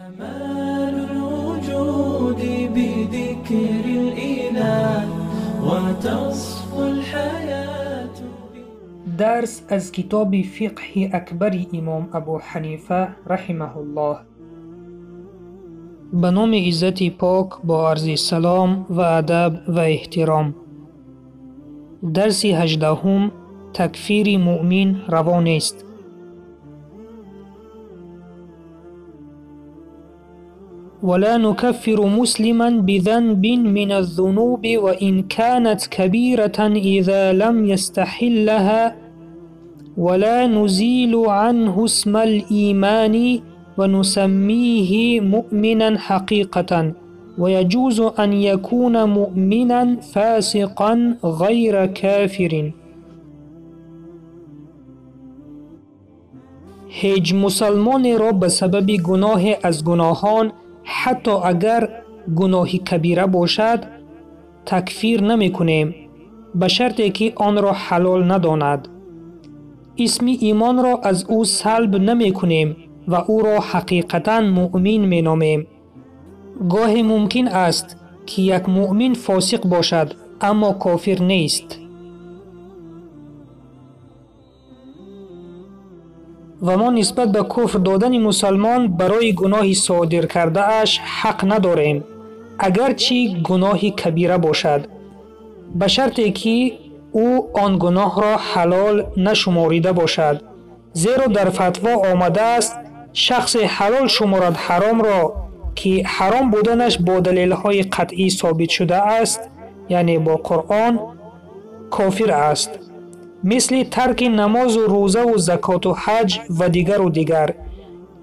جمال الوجود بذكر الإله وتصفو الحياة. درس از کتاب فقه اکبر امام ابو حنیفه رحمه الله. به نام عزت پاک با عرض سلام و ادب و احترام. درس 18 تکفیر مؤمن روا نیست. ولا نكفر مسلما بذنب من الذنوب وإن كانت كبيرة إذا لم يستحلها ولا نزيل عنه اسم الإيمان ونسميه مؤمنا حقيقة ويجوز أن يكون مؤمنا فاسقا غير كافر. هیچ مسلمانی را به سبب گناه از گناهان حتی اگر گناه کبیره باشد تکفیر نمی کنیم، به شرطی که آن را حلال نداند. اسم ایمان را از او سلب نمی کنیم و او را حقیقتا مؤمن می نامیم. گاهی ممکن است که یک مؤمن فاسق باشد اما کافر نیست. و ما نسبت به کفر دادن مسلمان برای گناه صادر کرده اش حق نداریم، اگرچه گناه کبیره باشد، به شرطی که او آن گناه را حلال نشماریده باشد. زیرا در فتوا آمده است شخص حلال شمارد حرام را که حرام بودنش با دلیل‌های قطعی ثابت شده است، یعنی با قرآن، کافر است، مثل ترک نماز و روزه و زکات و حج و دیگر و دیگر.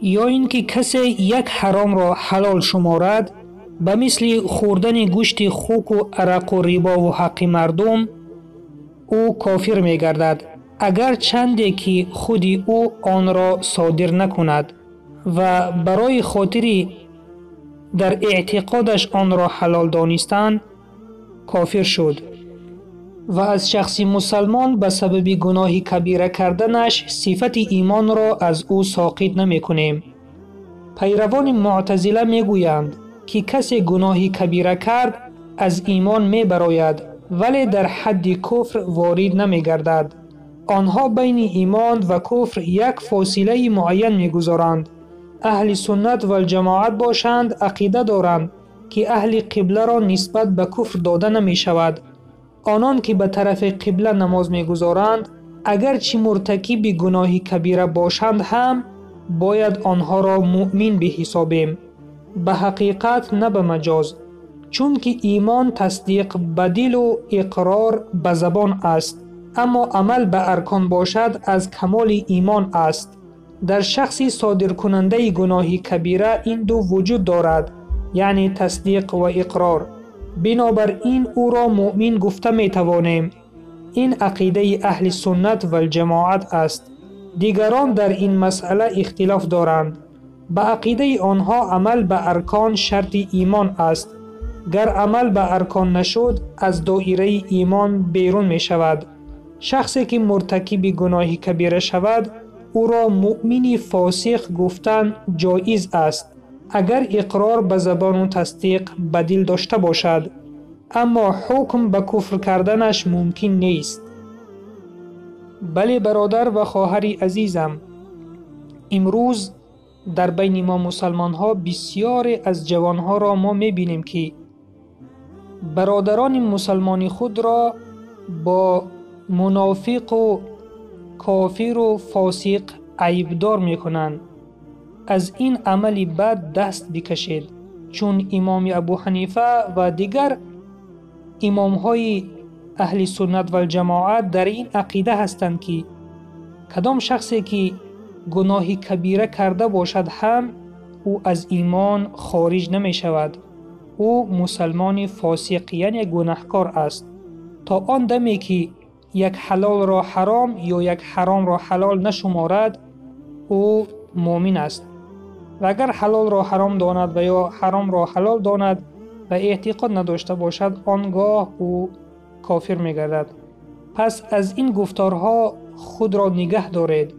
یا اینکه کسی یک حرام را حلال شمارد، به مثل خوردن گوشت خوک و عرق و ربا و حق مردم، او کافر می‌گردد، اگر چندی که خود او آن را صادر نکند و برای خاطر در اعتقادش آن را حلال دانستن کافر شد. و از شخص مسلمان به سبب گناه کبیره کردنش صفت ایمان را از او ساقط نمی کنیم. پیروان معتزله می گویند که کسی گناه کبیره کرد از ایمان می براید، ولی در حد کفر وارد نمی گردد. آنها بین ایمان و کفر یک فاصله معین می گذارند. اهل سنت و الجماعت باشند عقیده دارند که اهل قبله را نسبت به کفر داده نمی شود. آنان که به طرف قبله نماز می‌گذارند اگرچه مرتکب گناه کبیره باشند هم باید آنها را مؤمن بحسابیم، به حقیقت نه به مجاز، چون که ایمان تصدیق به دل و اقرار به زبان است، اما عمل به ارکان باشد از کمال ایمان است. در شخص صادر کننده گناه کبیره این دو وجود دارد، یعنی تصدیق و اقرار. بنابراین او را مؤمن گفته می توانیم. این عقیده اهل سنت و الجماعت است. دیگران در این مسئله اختلاف دارند. به عقیده آنها عمل به ارکان شرط ایمان است. گر عمل به ارکان نشد از دایره ایمان بیرون می شود. شخصی که مرتکب گناه کبیره شود او را مؤمن فاسق گفتن جایز است، اگر اقرار به زبان و تصدیق به دل داشته باشد، اما حکم به کفر کردنش ممکن نیست. بله برادر و خواهر عزیزم، امروز در بین ما مسلمان ها بسیار از جوان ها را ما می بینیم که برادران مسلمان خود را با منافق و کافر و فاسق عیبدار می کنند. از این عمل بد دست بکشید، چون امام ابو حنیفه و دیگر امام های اهل سنت و الجماعت در این عقیده هستند که کدام شخصی که گناه کبیره کرده باشد هم او از ایمان خارج نمی شود. او مسلمان فاسق یعنی گناهکار است، تا آن دمی که یک حلال را حرام یا یک حرام را حلال نشمارد او مؤمن است. و اگر حلال را حرام داند و یا حرام را حلال داند و اعتقاد نداشته باشد، آنگاه او کافر می‌گردد. پس از این گفتارها خود را نگه دارید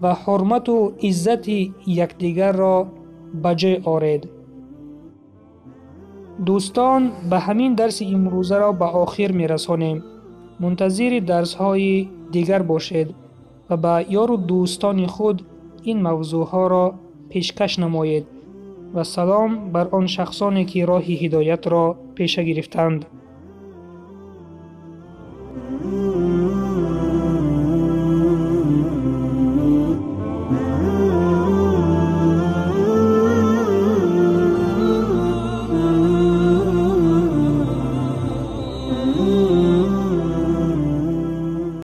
و حرمت و عزت یکدیگر را ба ҷой оред. Дӯстон, ба ҳамин дарси имрӯзаро ба охир мерасонем. Мунтазири дарсҳои дигар бошед ва ба ёру дӯстони худ ин мавзӯъҳоро пешкаш намоед. Ва салом бар он шахсоне, ки роҳи ҳидоятро пеша гирифтанд.